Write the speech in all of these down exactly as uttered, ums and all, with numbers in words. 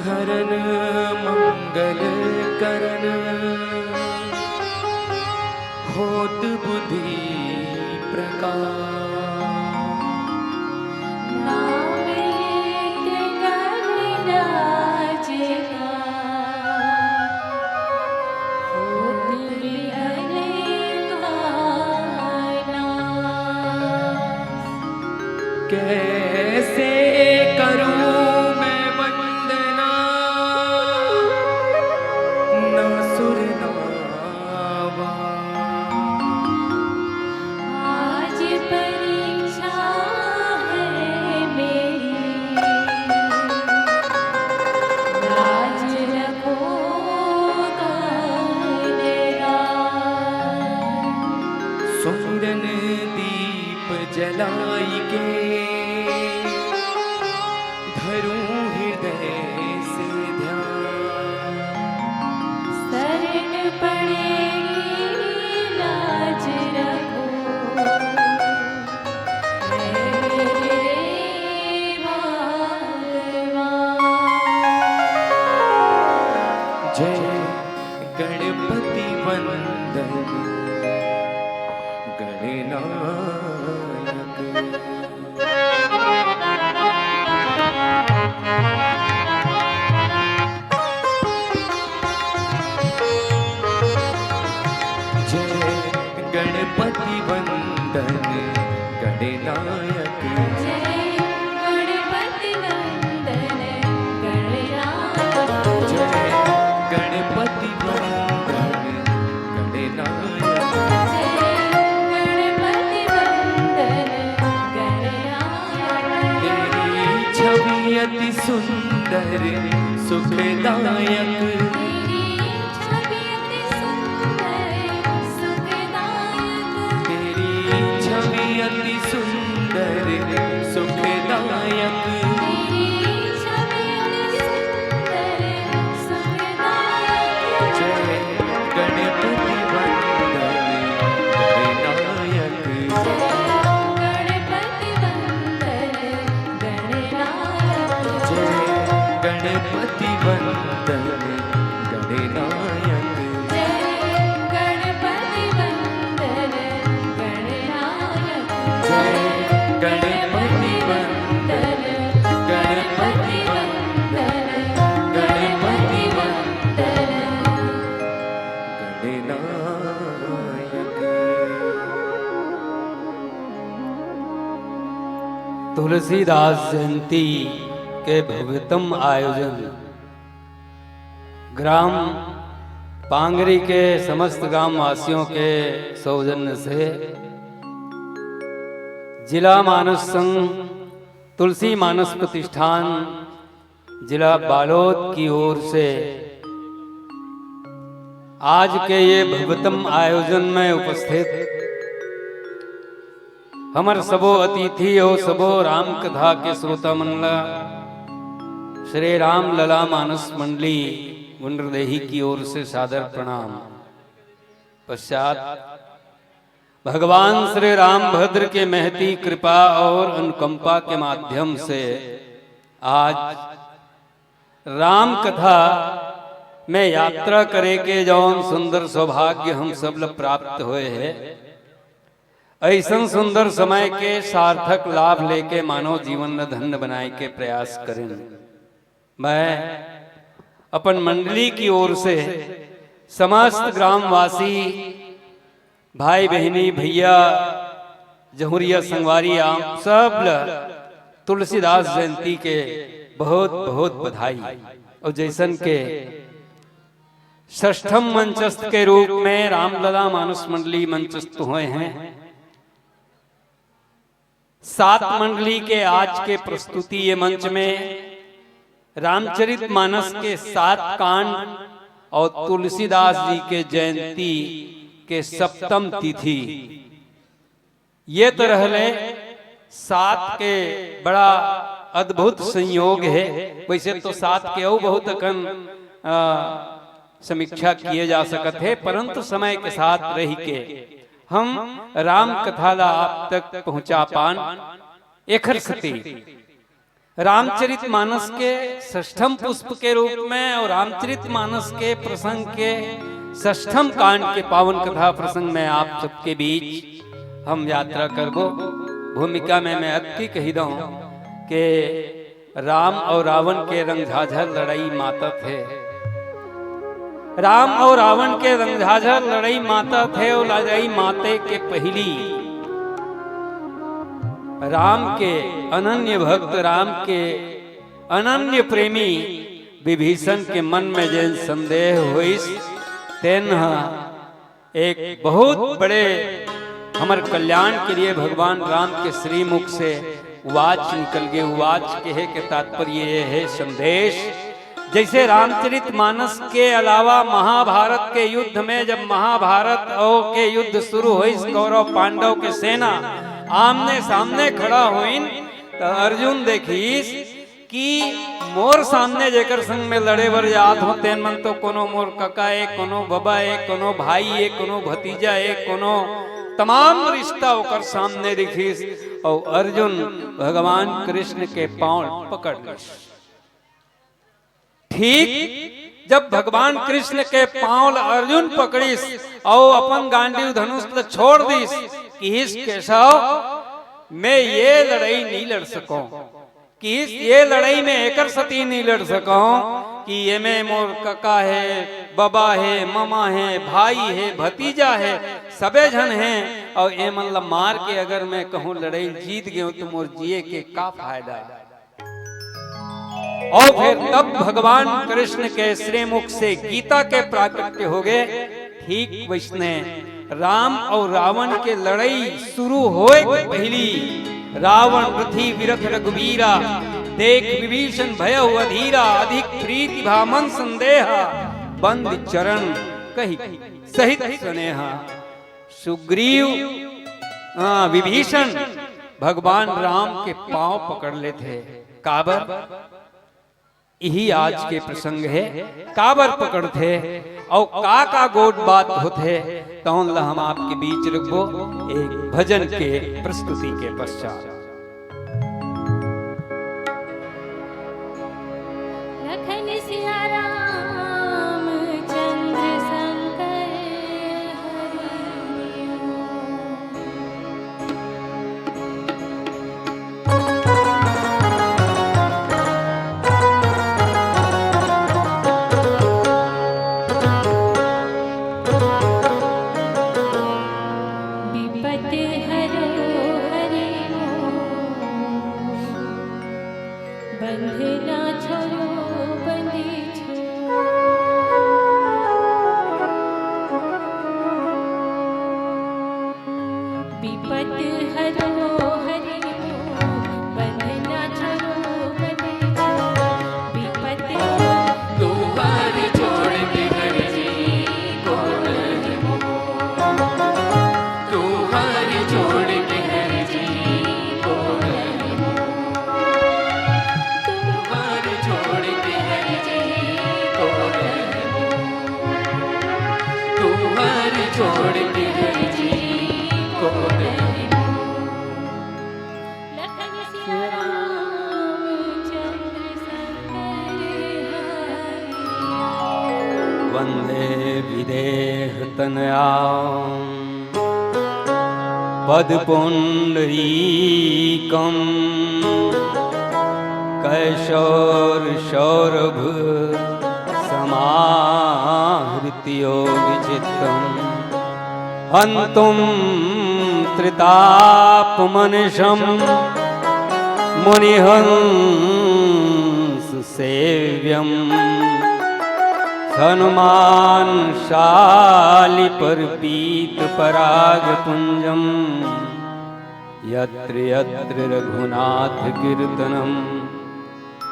हरन मंगल करन होत बुद्धि प्रकाश। नाम लेत गगन राज का, होत विघ्न का नाश। कैसे करूं मैं वंदना, ना सुर ना वार। आज परीक्षा है मेरी, लाज रखो गगनराज। सुमिरन दीप जलाई के धरूं हृदय से ध्यान। शरण पड़ेगी लाज रखो हे भगवान। जय गणपति वंदन गणनायक। जय गणपति वंदन गणनायक। जय गणपति वंदन गणनायक। जय गणपति वंदन गणनायक। जय गणपति वंदन गणनायक। तेरी छवि अति सुंदर सुखदायक। तेरी छवि अति सुंदर सुखदायक। तेरी छवि अति सुंदर सुखदायक। तेरी छवि अति सुंदर सुखदायक। जय गणपति वंदन गणनायक। जय गणपति वंदन गणनायक। जय गणपति वंदन गणनायक। जय गणपति वंदन गणनायक। जय गणपति वंदन गणपति वंदन गणपति वंदन गणनायक। तुलसीदास जयंती के भव्यतम आयोजन ग्राम पांगरी के समस्त ग्रामवासियों के सौजन्य से जिला मानस संघ, तुलसी मानस प्रतिष्ठान, जिला बालोद की ओर से आज के ये भव्यतम आयोजन में उपस्थित हमर सबो अतिथि अउ सबो राम कथा के श्रोता मन ला श्री राम लला मानस मंडली गुंडरदेही की ओर से सादर प्रणाम। पश्चात भगवान श्री रामभद्र के महती कृपा और अनुकंपा के माध्यम से आज राम कथा में यात्रा करे के जौन सुंदर सौभाग्य हम सब ल प्राप्त होए हे, अइसन सुंदर समय के सार्थक लाभ लेके मानव जीवन ल धन्य बनाए के प्रयास करें। मैं अपन मंडली की ओर से समस्त ग्रामवासी, भाई बहिनी, भैया, जहुरिया, संगवारी, आप सब ल तुलसीदास जयंती के बहुत बहुत बधाई। और जैसन के षष्ठम मंचस्थ के रूप में रामलला मानस मंडली मंचस्थ हुए हैं, सात मंडली के आज के प्रस्तुति ये मंच में रामचरित मानस के सात कांड और तुलसीदास जी के जयंती के सप्तम तिथि, ये तो रहले सात के बड़ा अद्भुत संयोग हे। वैसे तो सात के अउ बहुत अकन, आ, समीक्षा किए जा सकत हे, परंतु समय के साथ रहि के हम राम कथा ला आप तक पहुंचा पान, एखर सेती रामचरित मानस के षष्ठम पुष्प के रूप में और रामचरित मानस के प्रसंग के षष्ठम कांड के पावन कथा प्रसंग में आप सबके बीच हम यात्रा करबो। भूमिका में मैं अतकी कही दऊं कि राम और रावण के रंगझाझर लड़ई मातत हे। राम और रावण के रंगझाझर लड़ई मातत हे और लड़ई माते के पहिली राम के अनन्य भक्त, राम के अनन्य प्रेमी विभीषण के मन में जेन संदेह होइस, तेन ह एक बहुत बड़े हमर कल्याण के लिए भगवान राम के श्रीमुख से वाच निकल गे। वाच कहे के तात्पर्य ये है संदेश, जैसे रामचरित मानस के अलावा महाभारत के युद्ध में, जब महाभारत और के युद्ध शुरू होइस, कौरव पांडव के सेना आमने सामने खड़ा होइन, त अर्जुन देखिस कि मोर सामने जेकर संग में लड़े बर जात हो, तेन मन तो कोनो मोर कका ए, कोनो बबा ए, कोनो भाई ए, कोनो भतीजा ए, कोनो तमाम रिश्ता ओकर सामने दिखिस। और अर्जुन भगवान कृष्ण के पांव पकड़ लिस। ठीक जब भगवान कृष्ण के पांव ल अर्जुन पकड़िस और अपन गांडीव धनुष ल छोड़ दिस, किहिस, "केशव, मैं ये लड़ई नहीं लड़ सकूं।" किहिस, "ये लड़ई में एकर सती नहीं लड़ सकूं कि एमे मोर कका है, बबा है, ममा है, भाई है, भतीजा है, सबे झन हैं, और एमन ला मार के अगर मैं कहूं लड़ई जीत गेंव तो मोर जिए के का फायदा?" और फिर तब भगवान कृष्ण के श्रीमुख से गीता के प्राकट्य हो गए। ठीक वैसने राम और रावण के लड़ई शुरू होए के पहिली रावण रथी विरथ रघुबीरा, देख विभीषण भयउ अधीरा, अधिक प्रीति भा मन संदेहा, बंद चरण कहि सहित स्नेहा। सुग्रीव, हाँ, विभीषण भगवान राम के पांव पकड़ लेथे। काबर? इही आज के प्रसंग हे। काबर पकड़थे अउ का का गोठ बात होथे, तौन ला हम आपके बीच रखबो एक भजन के प्रस्तुति के पश्चात। लखन सिया राम चंद्र संकर हरि। विपत हरो हरि मोर, बंधना छोड़ो बंदी छोड़। विपत हरो हरि मोर, बंधना छोड़ो बंदी छोड़। विपत तुम्हारी छोड़ के हरि जी को नहीं मोर। तुम्हारी छोड़ के हरि जी को नहीं मोर। तुम्हारी छोड़ के हरि जी को नहीं मोर। तुम्हारी छोड़ के हरि जी को नहीं मोर। लखन सिया राम चंद्र संकर हरि। वंदे विदेह तनया पद पुंडरीकम्। कैशोर सौरभ समाहृत योगचित्तम्। हन्तुं त्रितापमनिशं मुनिहंस सेव्यम्। हनुमान् शालिपर्पीतपरागपुञ्जम्। यत्र यत्र रघुनाथकीर्तनम्।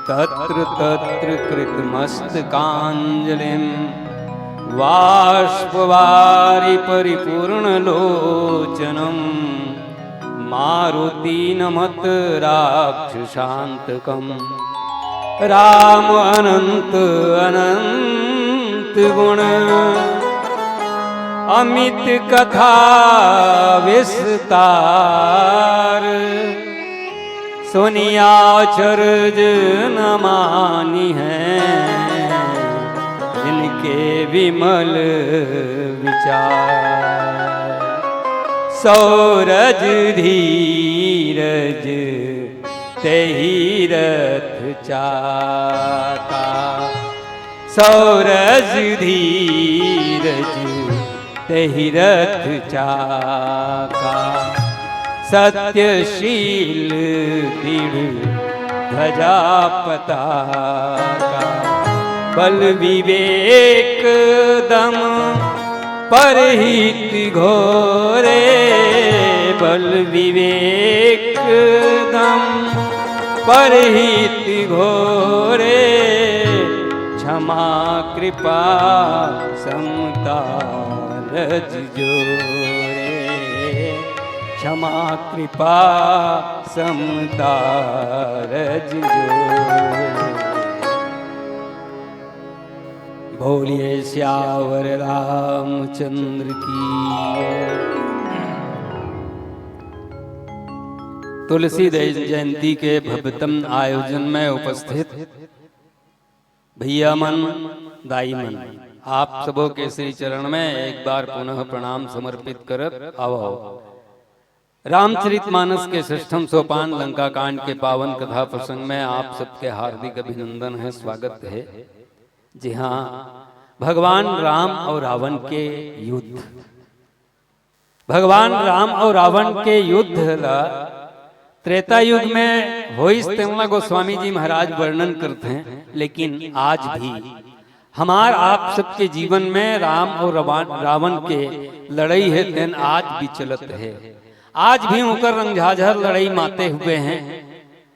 तत्र तत्र कृतमस्तकाञ्जलिम्। वाष्पवारि परिपूर्णलोचनम्। मारुति नमत राक्षसान्तकम्। राम अनंत अनंत गुण अमित कथा विस्तार। सुनिया अचरज न मानिहैं, जिनके विमल विचार। सौरज धीरज तेहि रथ चाका। सौरज धीरज तेहि रथ चाका। सत्यशील दृढ़ ध्वजा पताका। बल विवेक दम परहित घोरे। बल विवेक दम परहित घोरे। क्षमा कृपा समता रज जोरे। क्षमा कृपा समता रज जोरे। बोलिए सियावर रामचंद्र की। तुलसी जयंती के भव्यतम आयोजन में उपस्थित भैया मन, दाई मन, आप सबों के श्री चरण में एक बार पुनः प्रणाम समर्पित करत आवो। रामचरितमानस के श्रेष्ठम सोपान लंका कांड के पावन कथा प्रसंग में आप सबके हार्दिक अभिनंदन है, स्वागत है। जी हाँ, भगवान राम और रावण के युद्ध। भगवान राम और रावण के युद्ध ला त्रेता युग में होइस, तेन ला गोस्वामी जी महाराज वर्णन करते हैं, लेकिन आज भी हमार आप सबके जीवन में राम और रवा-, रावण के लड़ई है, तेन आज भी चलत है। आज भी ओकर रंगझाझर लड़ई माते हुए हैं।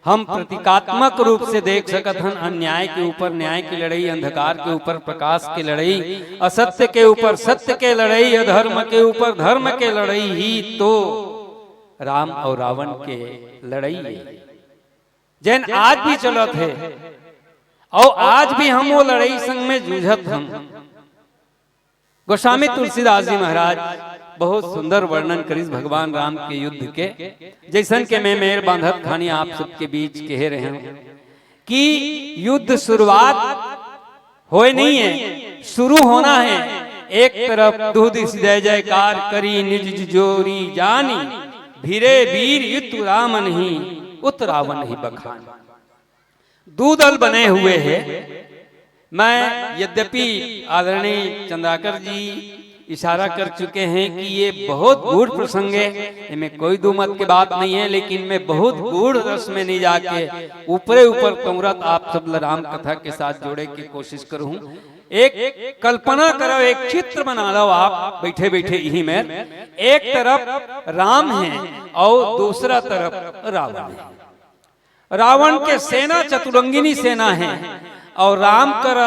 हम प्रतीकात्मक रूप से देख सकत हन, अन्याय के ऊपर न्याय की लड़ई, अंधकार के ऊपर प्रकाश की लड़ई, असत्य के ऊपर सत्य के लड़ई, अधर्म के ऊपर धर्म के लड़ई ही तो राम और रावण के लड़ई है, जेन आज भी चलत है और आज भी हम वो लड़ई संग में जूझत हन। गोस्वामी तुलसीदास जी महाराज बहुत सुंदर वर्णन करिस भगवान राम के युद्ध के, जैसन के मैं मेर बांधत खानी आप सबके बीच कहे रहे हूं कि युद्ध शुरुआत होए नहीं है, शुरू होना है। एक तरफ दू दिस जय जयकार करी निज जोरी जानी, भिरे वीर युत रामन ही उत रावण ही बखानी। दू दल बने हुए हैं। मैं यद्यपि आदरणीय चंद्राकर जी इशारा कर चुके हैं कि ये बहुत गूढ़ प्रसंग है, इनमें कोई दो मत की बात नहीं है, लेकिन मैं बहुत गूढ़ रस में नहीं जाके ऊपरे ऊपर तौरत आप सब ल राम कथा के साथ जोड़े की कोशिश करूं। एक कल्पना करो, एक चित्र बना लो आप बैठे बैठे यही में। एक तरफ राम है और दूसरा तरफ रावण है। रावण के सेना चतुरंगिनी सेना है और राम कर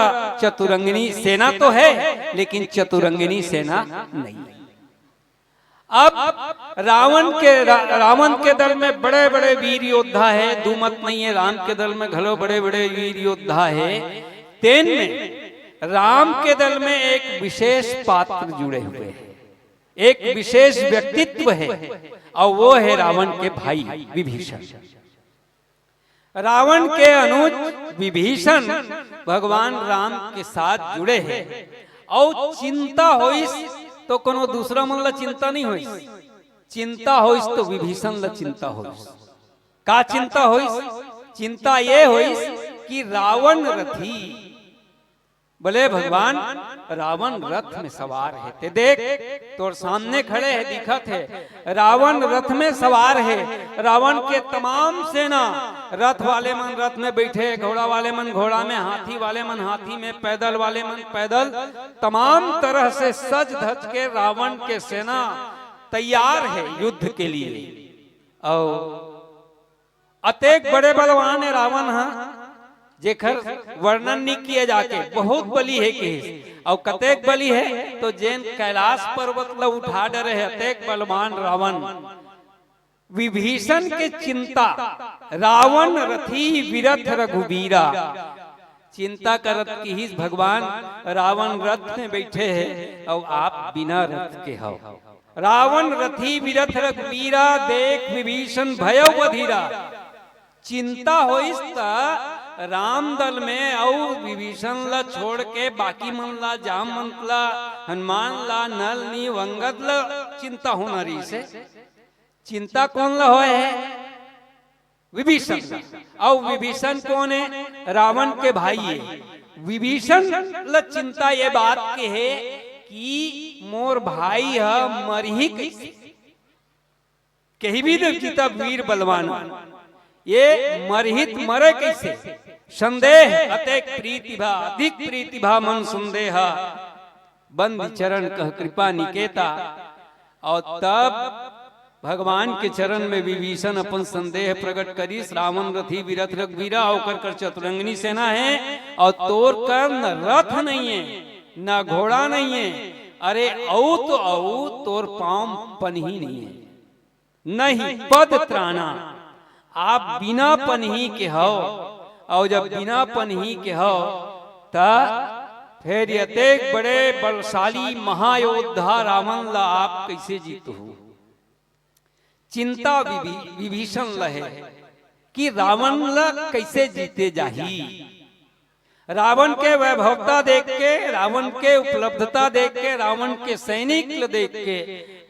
चतुरंगिनी सेना तो है, लेकिन चतुरंगिनी सेना नहीं। अब रावण के रा-, रावण के दल में बड़े बड़े वीर योद्धा है, दू मत नहीं है, राम के दल में घलो बड़े बड़े वीर योद्धा है। तेन में राम के दल में एक विशेष पात्र जुड़े हुए हैं, एक विशेष व्यक्तित्व है, और वो है रावण के भाई विभीषण। रावण के अनुज विभीषण भगवान राम के साथ जुड़े हैं। और चिंता होइस तो कोनो दूसरा मन ला चिंता नहीं होइस, चिंता होइस तो विभीषण ला चिंता होइस। का चिंता होइस? चिंता ये होइस कि रावण रथी बोले, भगवान, रावण रथ में सवार है। ते देख, तोर सामने खड़े है, दिखत है, रावण रथ में सवार है। रावण के तमाम सेना, रथ वाले मन रथ में बैठे, घोड़ा वाले मन घोड़ा में, हाथी वाले मन हाथी में, पैदल वाले मन पैदल, तमाम तरह से सज धज के रावण के सेना तैयार है युद्ध के लिए। और अतेक बड़े बलवान है रावण ह, जेकर वर्णन नहीं किए जाके, बहुत बली है कहिस। और कतेक बली है तो जेन कैलाश पर्वत ल उठा डरे है, अतेक बलवान रावण। विभीषण के चिंता, रावण रथी विरथ रघुबीरा। चिंता करत किहिस, भगवान रावण रथ में बैठे है और आप बिना रथ के हो। रावण रथी विरथ रघुबीरा, देख विभीषण भयउ अधीरा। चिंता होइस त राम दल में अउ विभीषण ला छोड़ के बाकी मन ला, जामवंत ला, हनुमान ला, नल, नीव, अंगद ला चिंता होना रहिस हे। चिंता कोन ला होय हे? विभीषण ला। अउ विभीषण कोन हे? रावण के भाई हे। विभीषण ला चिंता ये बात के हे कि मोर भाई ह मरही कइसे। कहिबे न किता वीर बलवान, ये मरही त मरे कइसे? संदेह अतेक प्रीति भा, अधिक प्रीति भा मन संदेह। बंदी चरण कह कृपा निकेता। अउ तब भगवान के चरण में विभीषण अपन संदेह प्रकट करिस। रावण रथी विरथ रघुवीरा, ओकर कर चतुरंगिनी सेना हे, अउ तोर कर न रथ नइ हे, न घोड़ा नइ हे, अरे अउ तो अउ तोर पाँव पनही नइ हे। नहीं पद त्राणा, आप बिना पनही के हव, अउ जब बिना पनही के हव, त फेर अतेक बड़े बलशाली महायोद्धा रावण ला आप कइसे जीतहू? चिंता विभी-, विभीषण ला हे कि रावण ला कइसे जीते जाही। रावण के वैभवता देख के, रावण के उपलब्धता देख के, रावण के सैनिक ल देख के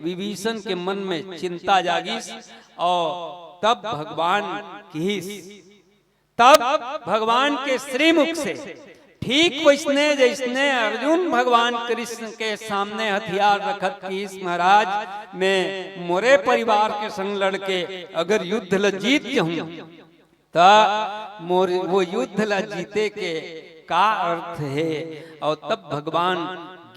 विभीषण के मन में चिंता जागिस। अउ तब भगवान किहिस, तब भगवान के श्रीमुख से ठीक वइसने जइसने अर्जुन भगवान कृष्ण के सामने हथियार रखत किहिस, महाराज, मैं मोरे परिवार के संग लड़के अगर युद्ध ल जीत जाहूं, त मोर वो युद्ध ला जीते के का अर्थ हे? अउ तब भगवान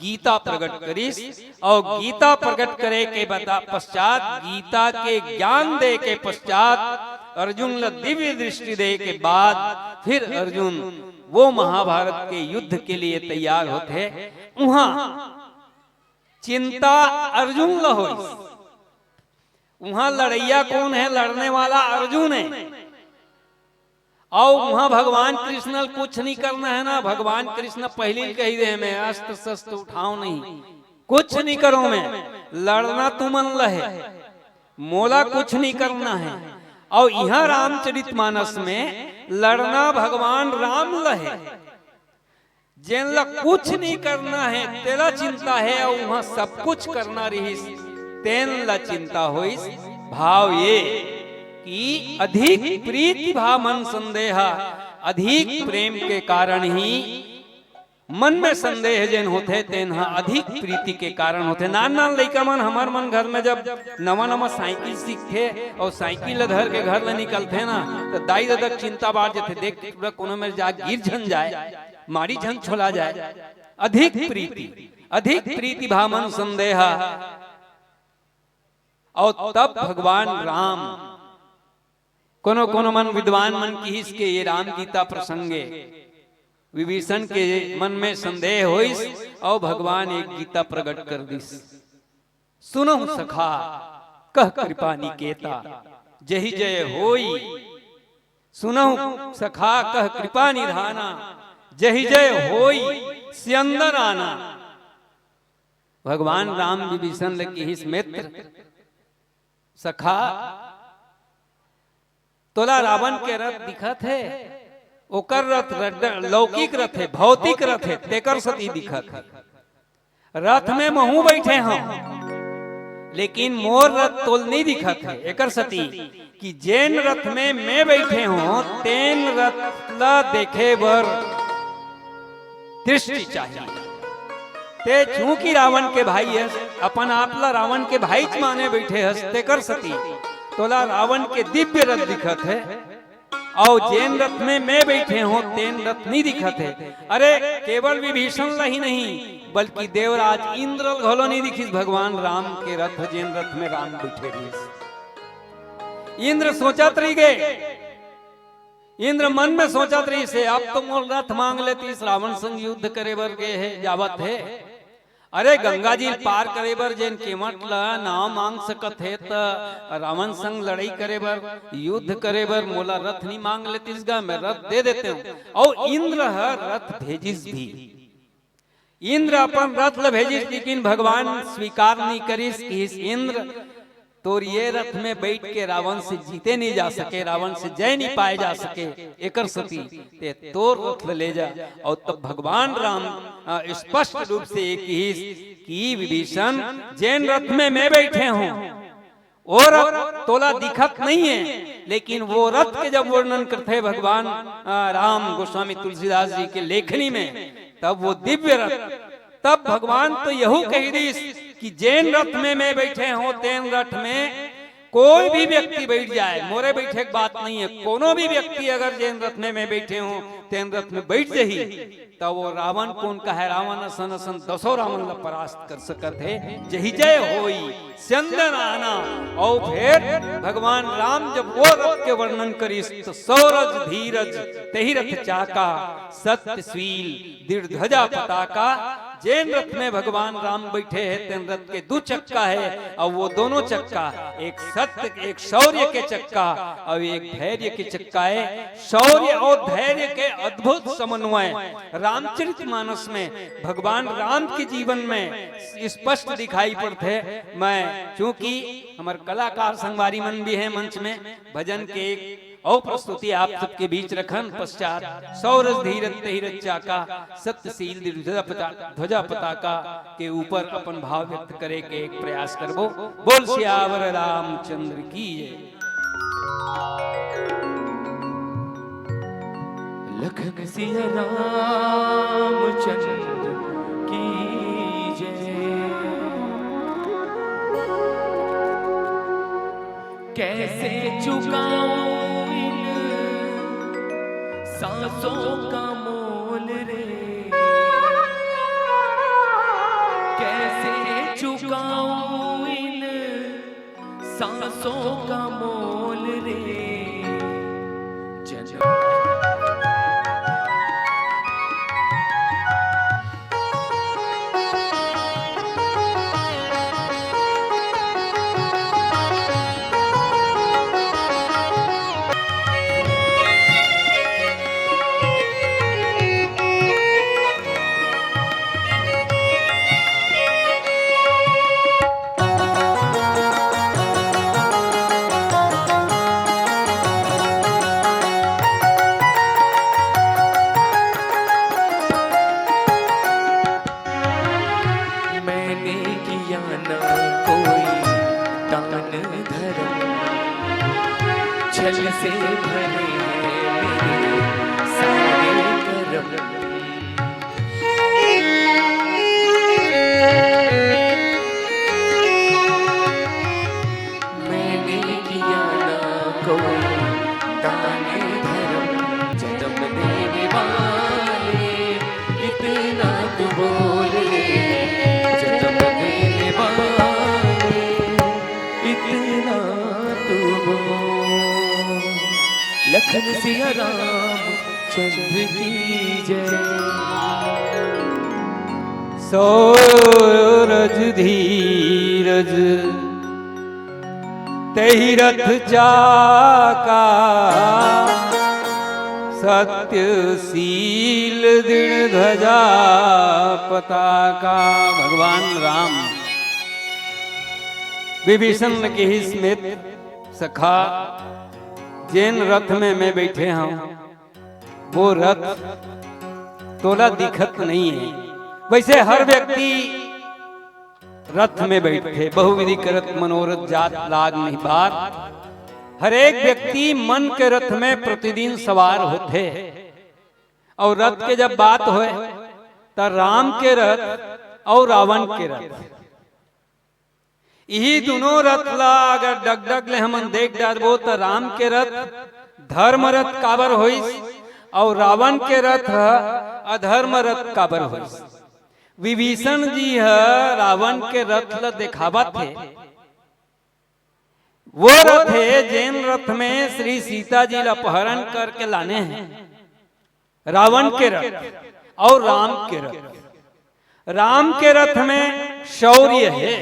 गीता प्रकट करिस, अउ गीता प्रकट करे के बता-, पश्चात, गीता के ज्ञान दे के पश्चात, अर्जुन ला दिव्य दृष्टि दे के बाद फिर अर्जुन वो महाभारत के युद्ध के लिए तैयार होथे। उहाँ चिंता अर्जुन ला होइस। उहाँ लड़इया कोन हे? लड़ने वाला अर्जुन हे। अउ उहाँ भगवान कृष्ण ल कुछ नहीं करना हे ना। भगवान कृष्ण पहिली ल कहि दे, मैं अस्त्र शस्त्र उठाओ नहीं, कुछ नहीं करो मैं, लड़ना तुमन ल हे, मोला कुछ नहीं करना हे। अउ इहाँ रामचरित मानस में लड़ना भगवान राम ल हे। जेन ला कुछ नहीं करना हे, तेला चिंता हे, अउ उहाँ सब कुछ करना रहिस, तेन ला चिंता होइस। भाव ये कि अधिक प्रीति भा मन संदेह, अधिक प्रेम के कारण ही मन में संदेह जेन होथे, तेन ह अधिक प्रीति के कारण होथे। नान नान लइका मन, हमर मन घर में जब नवा नवा साइकिल सीखथे अउ साइकिल ल धर के घर ले निकलथे ना, त दाई ददा के चिंता बाढ़ जथे, देख टुरा कोनो मेर जा गिर झन जाए, मारी झन छोला जाए। अधिक प्रीति, अधिक प्रीति भा मन संदेह। अउ तब भगवान राम, कोनो कोनो मन विद्वान मन किहिस के ये राम गीता प्रसंगे विभीषण के मन में संदेह होइस, अउ भगवान एक गीता प्रकट कर दिस। सुनहु सखा कह कृपा निकेता, जहि जय होई। सुनहु सखा कह कृपा निधाना, जहि जय होई सियंदर आना। भगवान राम विभीषण ले किहिस, मित्र, सखा, तोला रावण के रथ दिखत हे? ओकर रथ रड-, लौकिक रथ हे, भौतिक रथ हे, तेकर सती दिखत हे। रथ में महूं बइठे हंव, लेकिन मोर रथ तोल नहीं दिखत हे। एकर सती कि जेन रथ में मैं बइठे हंव, तेन रथ ला देखे बर दृष्टि चाहिए। ते चूंकि रावण के भाई हस, अपन आप ला रावण के भाईच माने बइठे हस, तेकर सती तोला रावण के दिव्य रथ दिखत हे, अउ जेन रथ में मैं बइठे हंव, तेन रथ नहीं दिखत हे। अरे, केवल विभीषण ला ही नहीं, बल्कि देवराज इंद्र ल घलो नहीं दिखिस भगवान राम के रथ, जेन रथ में राम बइठे रहिस। इंद्र सोचत रहि गे, इंद्र मन में सोचत रहिस हे, अब तो मोर रथ मांग लेतिस, रावण संग युद्ध करे बर गे हे, जावत हे। अरे, गंगा जी पार करे बर जेन केवट ला नाव मांग सकत हे, त रावण संग लड़ाई करे बर, युद्ध करे बर मोला रथ नहीं मांग लेतिस गा, मैं रथ दे देते हूं। अउ इंद्र ह रथ भेजिस भी। इंद्र अपन रथ ल भेजिस, लेकिन भगवान स्वीकार नहीं करिस। किहिस, इंद्र, तोर ये रथ में बैठ के रावण से जीते नहीं जा सके, रावण से जय नहीं पाए जा सके, एकर सेती ते तोर रथ ल ले जा। अउ तब भगवान राम, अ, स्पष्ट रूप से ये किहिस कि विभीषण, जेन रथ में मैं बैठे हूँ, वो रथ तोला दिखत नहीं है, लेकिन वो रथ के जब वर्णन करथे भगवान, अ, राम गोस्वामी तुलसीदास जी के लेखनी में, तब वो दिव्य रथ, तब भगवान तो यहू कहि दिस कि जेन रथ में मैं बैठे हूँ, तेन रथ में कोई भी व्यक्ति बैठ जाए, मोरे बैठे के बात नहीं है, कोनो भी व्यक्ति अगर जेन रथ में मैं बैठे हूँ, तेन रथ में बैठ जाही, त वो रावण कोन कहय, रावण असन असन दसों रावण ल परास्त कर सकत हे, जही जय होई चंदन आना। अउ फेर भगवान राम जब वो रथ के वर्णन करिस, त सौरज धीरज तही रथ चाका, सत्यशील दृढ़ ध्वजा पताका। जेन रथ में भगवान राम बैठे हे, तेन रथ के दू चक्का हे, अउ वो दोनों चक्का, एक सत्य, एक शौर्य के चक्का, अउ एक धैर्य के चक्का हे। शौर्य अउ धैर्य के अद्भुत समन्वय रामचरित मानस में भगवान राम के जीवन में स्पष्ट दिखाई पड़थे। मैं, चूंकि हमर कलाकार संगवारी मन भी हे मंच में, भजन के एक अउ प्रस्तुति आप सबके बीच रखन पश्चात सौरज धीरज तही रथ चाका, सत्यशील दृढ़ ध्वजा पता-, ध्वजा पताका के ऊपर अपन भाव व्यक्त करे के एक प्रयास करबो। बोल सियावर रामचंद्र की जय। लखन सिया रामचंद्र की जय। कैसे चुकाऊं इन सांसों का मोल रे, कैसे चुकाऊं इन सांसों का मोल रे। जन्म मैंने किया ना कोई दान धर्म, छल से भरे हैं मेरे सारे कर्म। मैंने किया ना कोई दान धर्म, जन्म देने वाले इतना तू बोल ले, जन्म देने वाले इतना तू बोल। लखन सिया रामचंद्र की जय। सौरज धीरज तही रथ चाका, सत्यशील दृढ़ ध्वजा पताका। भगवान राम विभीषण ल किहिस, मित्र सखा, जेन रथ में मैं बैठे हूँ, वो रथ तोला दिखत नहीं है। वैसे हर व्यक्ति रथ में बैठथे, बहुविधि करत मनोरथ जात लाग निबात। हर एक व्यक्ति मन के रथ में प्रतिदिन सवार होथे। अउ रथ के जब बात होय, त राम के रथ अउ रावण के रथ, इही दुनों रथ ला अगर डगडग ले हमन देख डारबो, त राम के रथ धर्म रथ काबर होइस अउ रावण के रथ ह अधर्म रथ काबर होइस। विभीषण जी ह रावण के रथ ल देखावत हे, वो रथ हे जेन रथ में श्री सीता जी ल अपहरण करके लाने हे। रावण के रथ अउ राम के रथ। राम के रथ में शौर्य हे।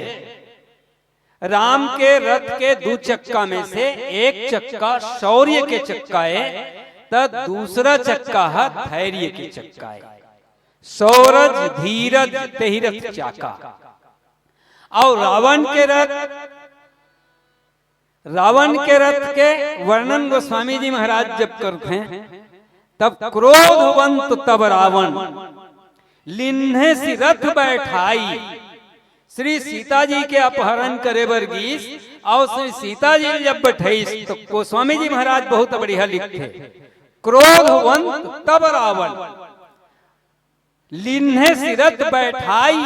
राम के रथ के दू चक्का में से एक चक्का शौर्य के चक्का हे, त दूसरा चक्का ह धैर्य के चक्का हे। सौरज धीरज तेहि रथ चाका। अउ रावण के रथ रावण के रथ के वर्णन गोस्वामी जी महाराज जब करथे, तब क्रोधवंत तब रावण, लीन्हे सि रथ बैठाई। श्री सीता जी के अपहरण करे बर गीस, अउ श्री सीता जी जब बैठाइस, तो गोस्वामी जी महाराज बहुत बढ़िया लिखथे, क्रोधवंत तब रावण, लीन्हे सि रथ बैठाई,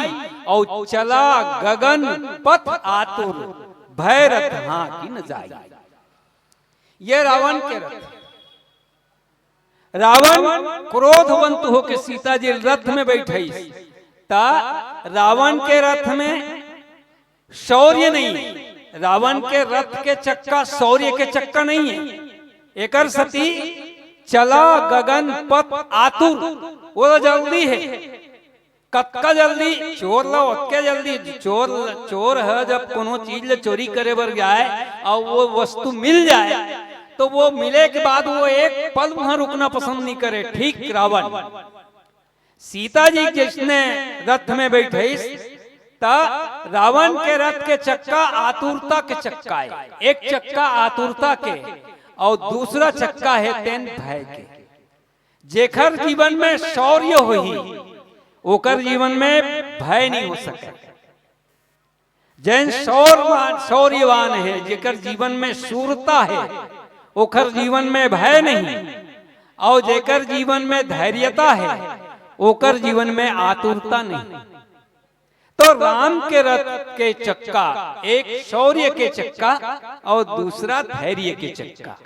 अउ चला गगन पथ आतुर, भय रथ हाँकि न जाई। ये रावण के रथ। रावण क्रोधवंत होके सीता जी रथ में बैठाइस, त रावण के रथ में शौर्य नहीं है। रावण के रथ के चक्का शौर्य के चक्का नहीं है। एकर सेती चला गगन पथ आतुर, वो तो जल्दी है। कतका जल्दी चोर ला, ओतके जल्दी चोर, चोर ह जब कोनो चीज ला चोरी करे बर जाए, अउ वो वस्तु मिल जाए, तो वो मिले के बाद वो एक पल वहां रुकना पसंद नहीं करे। ठीक रावण, सीता जी जइसने रथ में बैठाइस, त रावण के रथ के चक्का आतुरता के चक्का है। एक चक्का आतुरता के, अउ दूसरा चक्का है तेन भय के। जेकर जीवन में शौर्य होही, ओकर जीवन में भय नहीं हो सके। जेन शौर्यवान, शौर्यवान है, जेकर जीवन में शूरता है, ओकर जीवन में भय नहीं, अउ जेकर जीवन में धैर्यता है, ओकर जीवन में आतुरता नहीं। तो राम के रथ के चक्का, एक शौर्य के चक्का अउ दूसरा धैर्य के चक्का।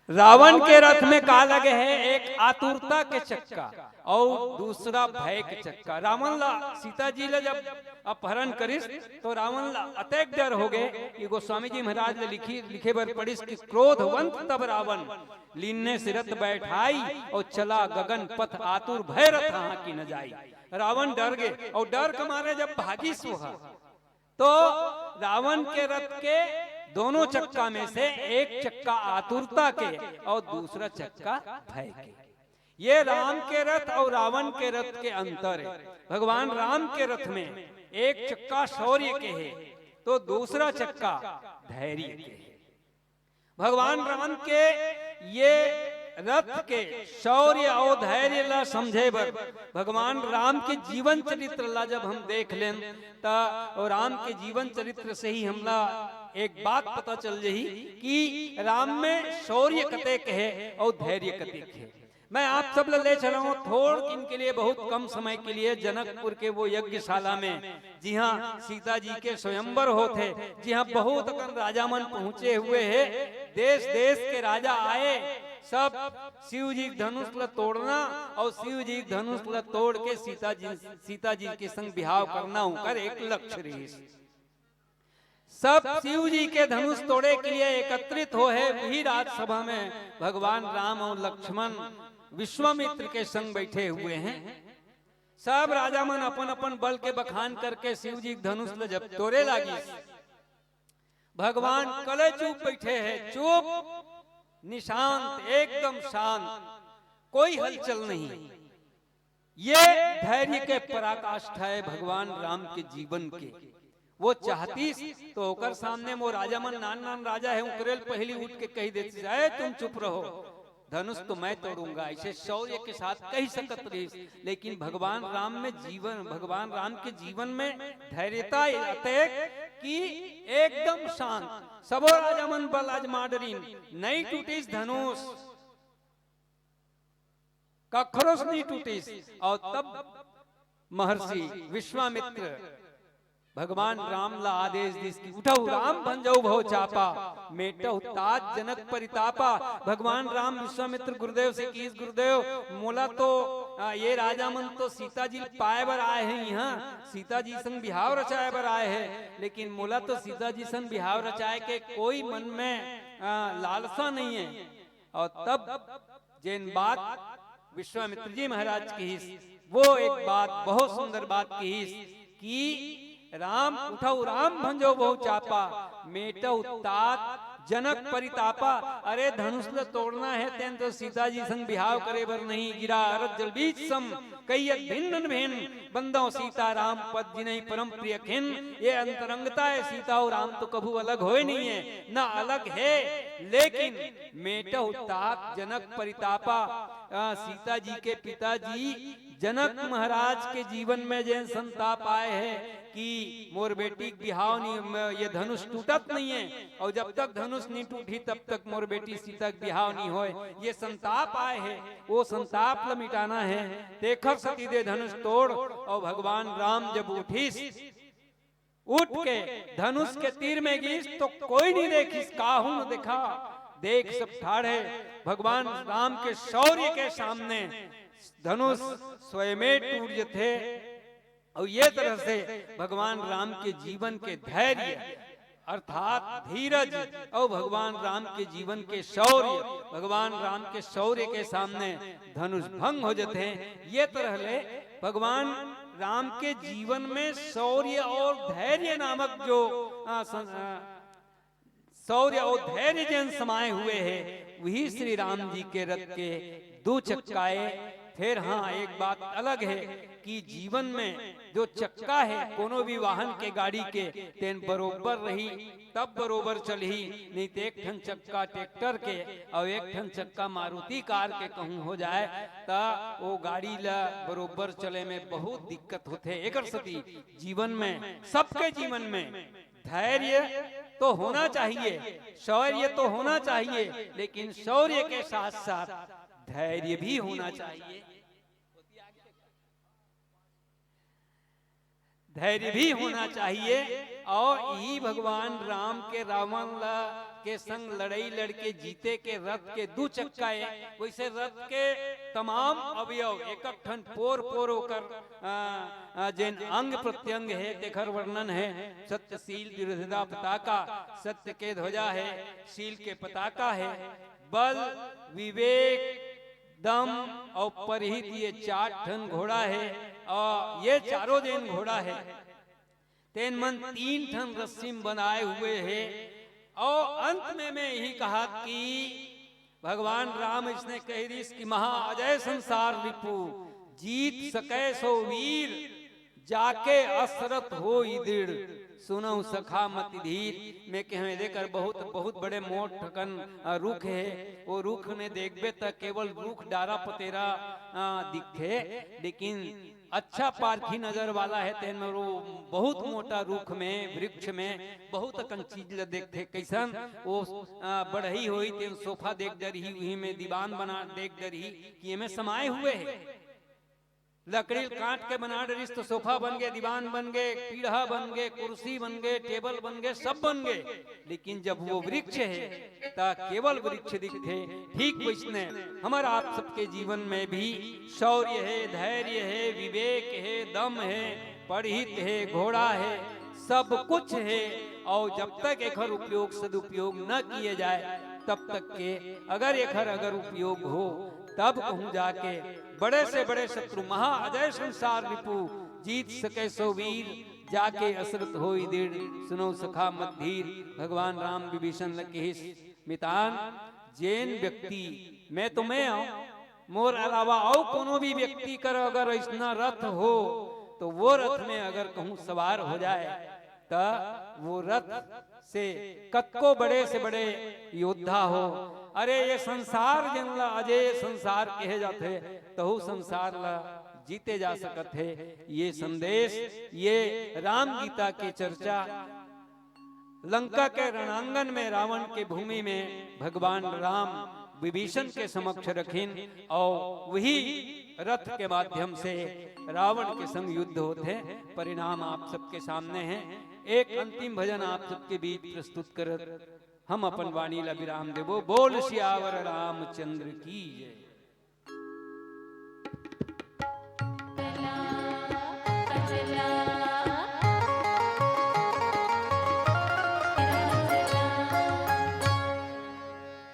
रावण के रथ में का लगे है? एक आतुरता के चक्का अउ दूसरा भय के चक्का। रावण ला, सीता जी ला जब अपहरण करिस, तो रावण ला अतेक डर हो गए कि गोस्वामी जी महाराज ले लिखी, लिखे बर पड़िस कि क्रोधवंत तब रावण, लीन्हे सि रथ बैठाई, अउ चला गगन पथ आतुर, भय रथ हाँकि न जाई। रावण डर गे, अउ डर के मारे जब भागिस वो ह, तो रावण के रथ के दोनों चक्का में से एक चक्का आतुरता के अउ दूसरा चक्का भय के। ये राम के रथ अउ रावण के रथ के अंतर है। भगवान राम के रथ में एक चक्का शौर्य के है, तो दूसरा चक्का धैर्य के है। भगवान राम के ये रथ के शौर्य अउ धैर्य ला समझे बर, भगवान राम के जीवन चरित्र ला जब हम देख लेन, त अउ राम के जीवन चरित्र से ही हमला एक बात पता चल जाही कि राम में शौर्य कतेक है अउ धैर्य कतेक है। मैं आप सब ला ले चला हूँ थोड़ दिन के लिए, बहुत कम समय के लिए जनकपुर के वो यज्ञशाला में, जिहाँ सीता जी के स्वयंवर होथे, जिहाँ बहुत अकन राजा मन पहुंचे हुए हे। देश देश के राजा आए, सब शिव जी के धनुष ला तोड़ना अउ शिव जी के धनुष ला तोड़ के सीता जी, सीता जी के संग बिहाव करना उनकर एक लक्ष्य रहिस। सब शिव जी के धनुष तोड़े के लिए एकत्रित हो हे। वही राजसभा में भगवान राम अउ लक्ष्मण, विश्वामित्र के संग बैठे हुए हैं। सब राजा मन अपन अपन बल के बखान करके शिव जी के धनुष ल जब तोड़े लागिस, भगवान कले चुप बैठे हैं, चुप, निशांत, एकदम शांत, कोई हलचल नहीं। ये धैर्य के पराकाष्ठा है भगवान राम के जीवन के। वो चाहतीस तो ओकर सामने, वो राजा मन, नान नान राजा है, उकरे ल पहली उठ के कह देती, "अरे तुम चुप रहो, धनुष तो मैं तोड़ूंगा।" ऐसे शौर्य के साथ कह सकत रहिस, लेकिन भगवान राम में जीवन, भगवान राम के जीवन में धैर्यता अतेक कि एकदम शांत। सबो राजा मन बल आजमा डरिन, नहीं टूटिस धनुष, कखरो से नहीं टूटिस। अउ तब महर्षि विश्वामित्र भगवान राम ला आदेश दिस कि "उठहु राम भंजउ भव चापा, मेटहु तात जनक परितापा।" भगवान राम विश्वामित्र गुरुदेव से किहिस, "गुरुदेव, मोला तो, आ, ये राजा मन तो सीता जी पाए बर आए हैं, यहाँ सीता जी संग बिहाव रचाए बर आए हैं, लेकिन मोला तो सीता जी संग बिहाव रचाए के कोई मन में, आ, लालसा नहीं है।" अउ तब जेन बात विश्वामित्र जी महाराज किहिस, वो एक बात, बहुत सुंदर बात किहिस कि "राम उठउ राम भंजउ बहु चापा, मेटउ तात जनक परितापा, अरे धनुष ल तोड़ना हे, तेन तो सीता जी संग बिहाव करे बर नहीं गिरा। अरथ जल बीच सम कहियत भिन्न भिन्न, बंदौ सीता राम पद जिनहि परम प्रिय खिन। ये अंतरंगता हे, सीता अउ राम तो कभू अलग होय नहीं हे, ना अलग हे, लेकिन मेटहु ताक जनक परितापा। अ, सीता जी के पिताजी जनक महाराज के जीवन में जेन संताप आए हे कि मोर बेटी के बिहाव नहीं, म-, ये धनुष टूटत नहीं हे, अउ जब तक धनुष नहीं टूटही तब तक मोर बेटी सीता के बिहाव नहीं होय, ये संताप आए हे, वो संताप ल मिटाना हे। तेखर सती दे धनुष तोड़। अउ भगवान राम जब उठिस, उठ के धनुष के तीर में गिस तो कोई नहीं देखिस, काहू न देखा। देख सब ठाढ़ हे, भगवान राम के शौर्य के सामने धनुष स्वयं टूट जथे। अउ ये तरह से भगवान राम के जीवन के धैर्य अर्थात धीरज अउ भगवान राम के जीवन के शौर्य, भगवान राम के शौर्य के सामने धनुष भंग हो जथे। ये तरह ले भगवान राम के जीवन में शौर्य और धैर्य नामक जो, आ, सं-, आ, शौर्य और धैर्य जेन समाए हुए हे, वही श्री राम जी के रथ के दू चक्का ए। फेर हाँ, एक बात अलग हे कि जीवन में जो चक्का हे कोनो भी वाहन के, गाड़ी के, तेन बरोबर रही, तब बरोबर चलही, नहीं तो एक ठन चक्का ट्रैक्टर के अउ एक ठन चक्का मारुति कार के कहूँ हो जाए, त वो गाड़ी ला बरोबर चले में बहुत दिक्कत होथे। एकर सती जीवन में, सबके जीवन में धैर्य तो होना चाहिए, शौर्य तो होना चाहिए, लेकिन शौर्य के साथ साथ धैर्य भी होना चाहिए। धैर्य भी होना चाहिए। अउ इही भगवान राम के रावण ला के संग लड़ई लड़के जीते के रथ के दू चक्का ए, वैसे रथ के तमाम अवयव, एक एक ठन पोर पोर ओकर, आ, आ, जेन अंग प्रत्यंग हे तेखर वर्णन हे। सत्यशील द्विविधा पताका, सत्य के ध्वजा हे, शील के पताका हे, बल, विवेक, दम अउ परहित, ये चार ठन घोड़ा हे। अउ ये चारों जेन घोड़ा हे, तेन मन तीन ठन रस्सी म बनाए हुए हे। अउ अंत में मैं यही कहा कि भगवान राम इसने कह दिस कि महा अजय संसार रिपु, जीत सके सो वीर, जाके असरत होई दृढ़, सुनहु सखा मति धीर। मैं कहेंव, एदे कर बहुत, बहुत बड़े मोट ठकन, अ, रुख हे। वो रुख में देखबे त केवल रुख डारा पतेरा, अ, दिखथे, लेकिन अच्छा पारखी नजर वाला हे, तेन में वो बहुत मोटा रुख में, वृक्ष में बहुत अकन चीज ल देखथे। कैसन? वो, अ, बढ़ई होई, तेन सोफा देख डरही, उही में दीवान बना देख डरही कि एमे समाए हुए हे। लकड़ी ल काट के बना डरिस तो सोफा बन गे, दीवान बन गे, पीढ़ा बन गे, कुर्सी बन गे, टेबल बन गे, सब बन गे, लेकिन जब वो वृक्ष हे, त केवल वृक्ष दिखथे। ठीक वैसने हमर आप सबके जीवन में भी शौर्य हे, धैर्य हे, विवेक हे, दम हे, पढ़ित हे, घोड़ा हे, सब कुछ हे, अउ जब तक एखर उपयोग, सदुपयोग न किए जाए, तब तक के अगर एखर अगर उपयोग हो, तब कहूँ जाके बड़े से बड़े शत्रु, महा अजय संसार रिपु, जीत सके सो वीर, जाके असरत होई दृढ़, सुनहु सखा मति धीर। भगवान राम विभीषण ल किहिस, मितान, जेन व्यक्ति, मैं तो मैं हूँ, मोर अलावा अउ कोनो भी व्यक्ति कर अगर अइसना रथ हो, तो वो रथ में अगर कहूँ सवार हो जाए, त वो रथ से कतको बड़े से बड़े योद्धा हो, अरे ये संसार जेन ला अजय संसार कहे जाथे, तहू संसार ला जीते जा सकत हे। ये संदेश, ये राम गीता के चर्चा लंका के रणांगन में, रावण के भूमि में भगवान राम विभीषण के समक्ष रखिन अउ वही रथ के माध्यम से रावण के संग युद्ध होथे। परिणाम आप सबके सामने हे। एक अंतिम भजन आप सबके बीच प्रस्तुत करत हम अपन वाणी ला विराम देबो। बोल सियावर रामचंद्र की जय।